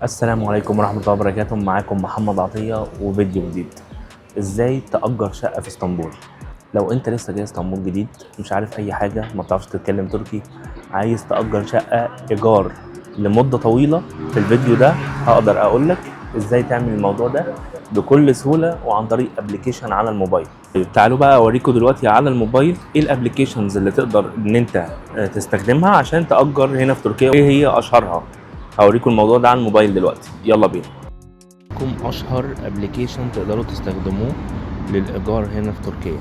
السلام عليكم ورحمة الله وبركاته. معاكم محمد عطية وفيديو جديد. ازاي تأجر شقة في اسطنبول؟ لو انت لسه جاي اسطنبول جديد، مش عارف اي حاجة، ما بتعرفش تتكلم تركي، عايز تأجر شقة ايجار لمدة طويلة، في الفيديو ده هقدر اقولك ازاي تعمل الموضوع ده بكل سهولة وعن طريق application على الموبايل. تعالوا بقى اوريكم دلوقتي على الموبايل ايه ال applications اللي تقدر ان انت تستخدمها عشان تأجر هنا في تركيا، ايه هي اشهرها. هوريكم الموضوع ده على الموبايل دلوقتي، يلا بينا. كم اشهر application تقدروا تستخدموه للايجار هنا في تركيا؟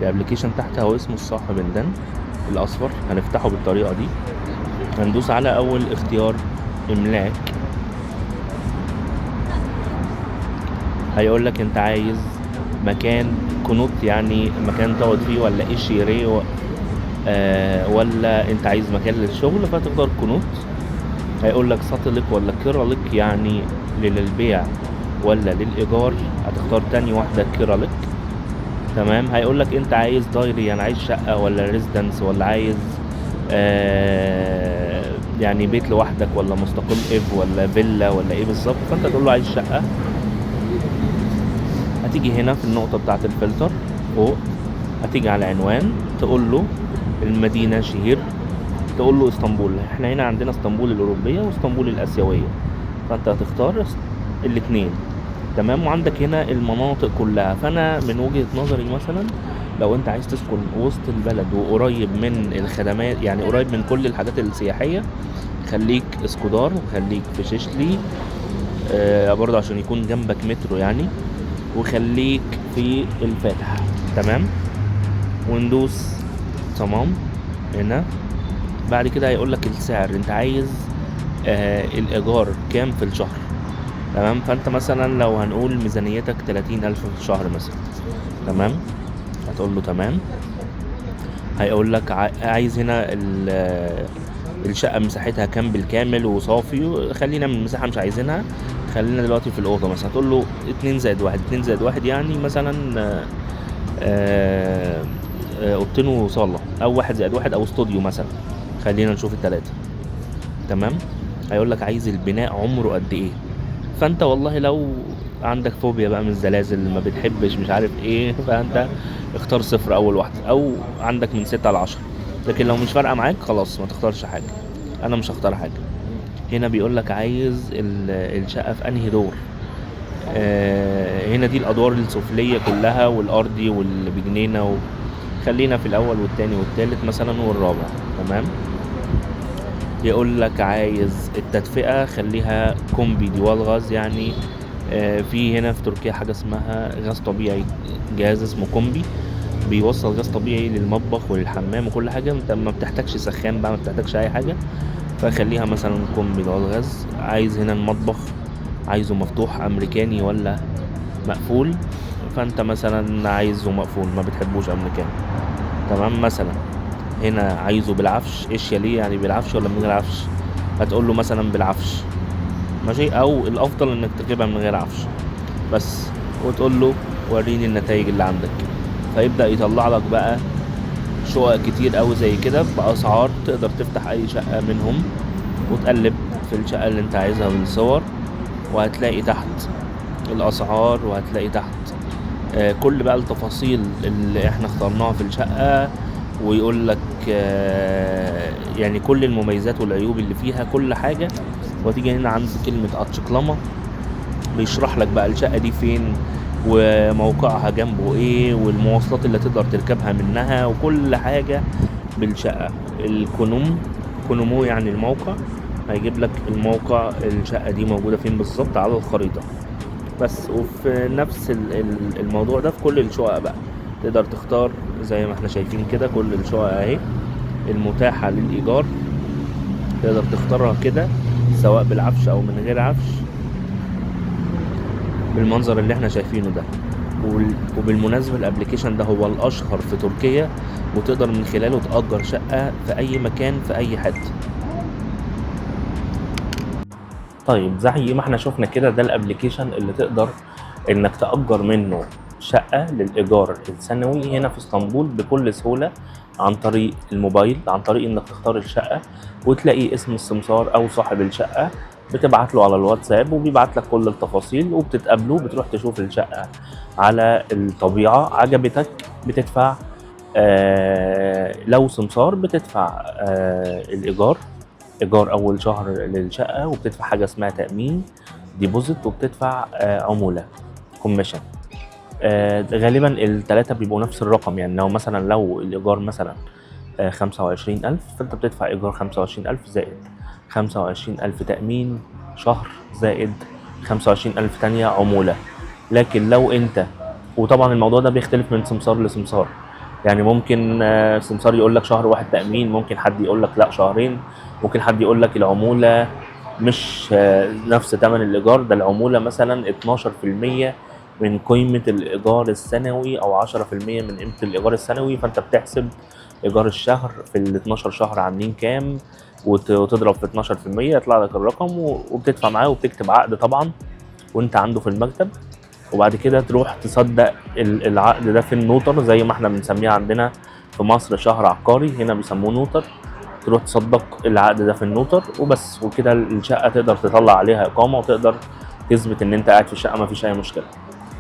ال application تحت هو اسمه الصاحبندن الاصفر. هنفتحه بالطريقة دي، هندوس على اول اختيار املاك. هيقول لك انت عايز مكان konut، يعني مكان تقعد فيه، ولا iş yeri ولا انت عايز مكان للشغل، فتختار konut. هيقول لك satılık ولا kiralık، يعني للبيع ولا للإيجار، هتختار تاني واحدة kiralık. تمام. هيقول لك انت عايز daire، يعني عايز شقة ولا residence، ولا عايز يعني بيت لوحدك ولا مستقل ev ولا فيلا ولا ايه بالظبط، فانت تقول له عايز شقة. هتيجي هنا في النقطة بتاعة الفلتر فوق، هتيجي على العنوان تقول له المدينة şehir، تقول له اسطنبول. احنا هنا عندنا اسطنبول الأوروبية واسطنبول الآسيوية، فانت هتختار الاتنين. تمام. وعندك هنا المناطق كلها. فانا من وجهة نظري مثلا لو انت عايز تسكن وسط البلد وقريب من الخدمات، يعني قريب من كل الحاجات السياحية، خليك اسكودار وخليك في شيشلي، برضه عشان يكون جنبك مترو يعني، وخليك في الفاتح. تمام. وندوس تمام هنا. بعد كده هيقول لك السعر، انت عايز الايجار كام في الشهر. تمام. فانت مثلا لو هنقول ميزانيتك 30,000 في الشهر مثلا، تمام، هتقول له تمام. هيقول لك عايز هنا الشقة مساحتها كام بالكامل وصافي. خلينا من المساحة مش عايزينها، خلينا دلوقتي في الأوضة. مثلا هتقول له 2+1، 2+1 يعني مثلا، أوضتين وصالة، أو 1+1، أو استوديو مثلا. خلينا نشوف التلاتة. تمام. هيقول لك عايز البناء عمره قد إيه. فأنت والله لو عندك فوبيا بقى من الزلازل، ما بتحبش مش عارف إيه، فأنت اختار 0 أول واحدة، أو عندك من 6 ل10. لكن لو مش فارقة معاك خلاص ما تختارش حاجة. أنا مش هختار حاجة. هنا بيقول لك عايز الشقة في أنهي دور. هنا دي الأدوار السفلية كلها والأرضي واللي بجنينة خلينا في الأول والتاني والتالت مثلا والرابع. تمام. يقول لك عايز التدفئة خليها kombi doğalgaz، يعني في هنا في تركيا حاجة اسمها غاز طبيعي، جهاز اسمه kombi بيوصل غاز طبيعي للمطبخ وللحمام وكل حاجة، انت ما بتحتاجش سخان بقى، ما بتحتاجش اي حاجة، فخليها مثلا kombi doğalgaz. عايز هنا المطبخ عايزه مفتوح امريكاني ولا مقفول، فانت مثلا عايزه مقفول، ما بتحبوش امريكاني. تمام. مثلا هنا عايزه بالعفش، eşyalı يعني بالعفش ولا من غير عفش، هتقول له مثلا بالعفش ماشي، او الافضل انك تجيبها من غير عفش بس، وتقول له وريني النتائج اللي عندك. فيبدأ يطلع لك بقى شقق كتير قوي زي كده بأسعار، تقدر تفتح اي شقة منهم وتقلب في الشقة اللي انت عايزها بالصور، وهتلاقي تحت الأسعار، وهتلاقي تحت كل بقى التفاصيل اللي احنا اخترناها في الشقة، ويقول لك كل المميزات والعيوب اللي فيها، كل حاجة. وتيجي هنا عند كلمة açıklama بيشرح لك بقى الشقة دي فين وموقعها جنبه ايه والمواصلات اللي تقدر تركبها منها وكل حاجة بالشقة. ال konum، konumu يعني الموقع، هيجيب لك الموقع الشقة دي موجودة فين بالظبط على الخريطة بس. وفي نفس الموضوع ده في كل الشقق بقى تقدر تختار زي ما احنا شايفين كده، كل الشقق اهي المتاحة للإيجار تقدر تختارها كده سواء بالعفش أو من غير عفش بالمنظر اللي احنا شايفينه ده. وبالمناسبة ال application ده هو الأشهر في تركيا، وتقدر من خلاله تأجر شقة في أي مكان في أي حتة. زي ما احنا شفنا كده، ده ال application اللي تقدر انك تأجر منه شقة للإيجار السنوي هنا في اسطنبول بكل سهولة عن طريق الموبايل، عن طريق انك تختار الشقة وتلاقي اسم السمسار او صاحب الشقة بتبعت له على الواتساب وبيبعت لك كل التفاصيل، وبتتقابلوا، بتروح تشوف الشقة على الطبيعة، عجبتك بتدفع. لو سمسار بتدفع الايجار، ايجار اول شهر للشقه، وبتدفع حاجة اسمها تامين deposit، وبتدفع عمولة commission. غالبا الثلاثة بيبقوا نفس الرقم. يعني لو مثلا لو الايجار مثلا 25,000، فانت بتدفع ايجار 25,000 زائد 25,000 تأمين شهر زائد 25,000 تانية عمولة. لكن لو انت، وطبعا الموضوع ده بيختلف من سمسار لسمسار، يعني ممكن سمسار يقول لك شهر واحد تأمين، ممكن حد يقول لك لا شهرين، ممكن حد يقول لك العمولة مش نفس ثمن الإيجار ده، العمولة مثلا 12% من قيمة الإيجار السنوي أو 10% من قيمة الإيجار السنوي. فأنت بتحسب إيجار الشهر في ال 12 شهر عاملين كام وتضرب في 12% يطلع لك الرقم، وبتدفع معاه وبتكتب عقد طبعا وانت عنده في المكتب، وبعد كده تروح تصدق العقد ده في ال noter، زي ما احنا بنسميه عندنا في مصر شهر عقاري، هنا بيسموه noter. تروح تصدق العقد ده في ال noter وبس، وكده الشقة تقدر تطلع عليها إقامة وتقدر تثبت إن أنت قاعد في الشقة، مفيش أي مشكلة.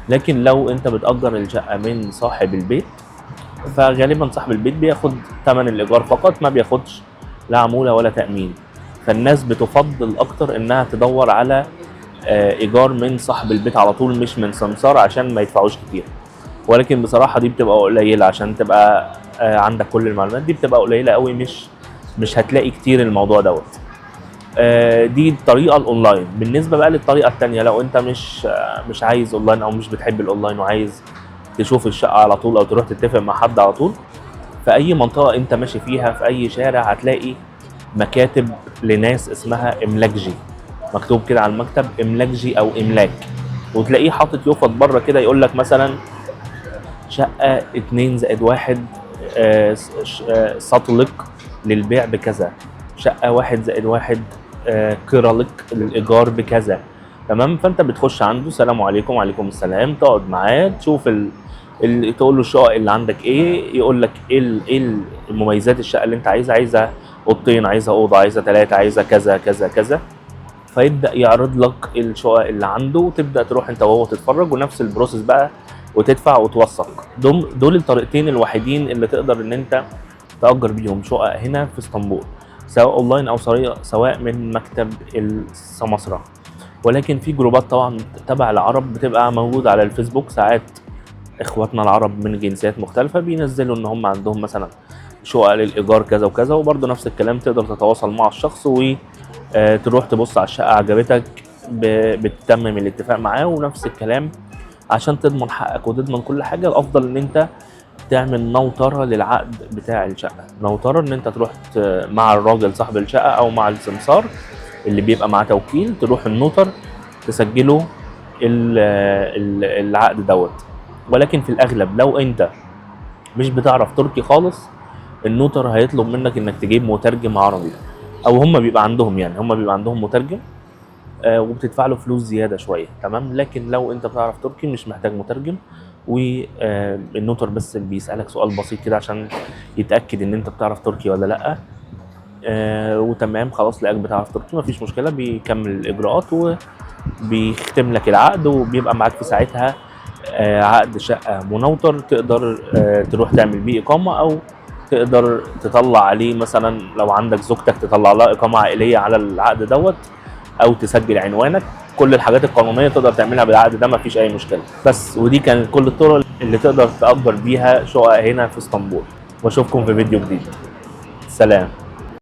لكن لو أنت بتأجر الشقة من صاحب البيت، فغالبا صاحب البيت بياخد ثمن الإيجار فقط، ما بياخدش لا عمولة ولا تأمين. فالناس بتفضل أكتر إنها تدور على إيجار من صاحب البيت على طول، مش من سمسار، عشان ما يدفعوش كتير. ولكن بصراحة دي بتبقى قليلة، عشان تبقى عندك كل المعلومات دي بتبقى قليلة قوي، مش هتلاقي كتير الموضوع دوت. دي الطريقة الاونلاين. بالنسبة بقى للطريقة التانية، لو انت مش عايز اونلاين او مش بتحب الاونلاين وعايز تشوف الشقة على طول او تروح تتفق مع حد على طول، في اي منطقة انت ماشي فيها في اي شارع هتلاقي مكاتب لناس اسمها املاكجي، مكتوب كده على المكتب املاكجي او املاك، وتلاقيه حاطط يفط بره كده يقول لك مثلا شقة 2+1 satılık للبيع بكذا، شقة 1+1 kiralık للإيجار بكذا. تمام؟ فأنت بتخش عنده، السلام عليكم، وعليكم السلام، تقعد معاه تشوف تقول له الشقق اللي عندك ايه، يقول لك ايه ايه المميزات الشقة اللي انت عايزها، عايزه اوضتين، عايزه اوضة، عايزه 3، عايزه كذا كذا كذا. فيبدا يعرض لك الشقق اللي عنده، وتبدا تروح انت وهو تتفرج، ونفس ال process بقى، وتدفع وتوثق. دول الطريقتين الوحيدين اللي تقدر ان انت تأجر بيهم شقق هنا في اسطنبول، سواء اونلاين او سواء من مكتب السماسرة. ولكن في جروبات طبعا تبع العرب بتبقى موجودة على الفيسبوك، ساعات اخواتنا العرب من جنسيات مختلفة بينزلوا ان هم عندهم مثلا شقق للايجار كذا وكذا، وبرضه نفس الكلام تقدر تتواصل مع الشخص وتروح تبص على الشقة، عجبتك بتتمم الاتفاق معاه. ونفس الكلام عشان تضمن حقك وتضمن كل حاجة، الافضل ان انت تعمل نوترة للعقد بتاع الشقة. نوترة ان انت تروح مع الراجل صاحب الشقة او مع السمسار اللي بيبقى معاه توكيل، تروح ال noter تسجله العقد دوت. ولكن في الاغلب لو انت مش بتعرف تركي خالص، ال noter هيطلب منك انك تجيب مترجم عربي، او هم بيبقى عندهم، يعني هم بيبقى عندهم مترجم، وبتدفع له فلوس زيادة شوية. تمام؟ لكن لو انت بتعرف تركي مش محتاج مترجم، وال noter بس بيسألك سؤال بسيط كده عشان يتأكد ان انت بتعرف تركي ولا لا. وتمام خلاص لقاك بتعرف تركي، مفيش مشكلة، بيكمل الإجراءات وبيختم لك العقد، وبيبقى معاك في ساعتها عقد شقة منوتر تقدر تروح تعمل بيه إقامة، أو تقدر تطلع عليه مثلا لو عندك زوجتك تطلع لها إقامة عائلية على العقد دوت، أو تسجل عنوانك. كل الحاجات القانونية تقدر تعملها بالعقد ده، مفيش أي مشكلة. بس ودي كانت كل الطرق اللي تقدر تأجر بيها شقق هنا في اسطنبول. واشوفكم في فيديو جديد. سلام.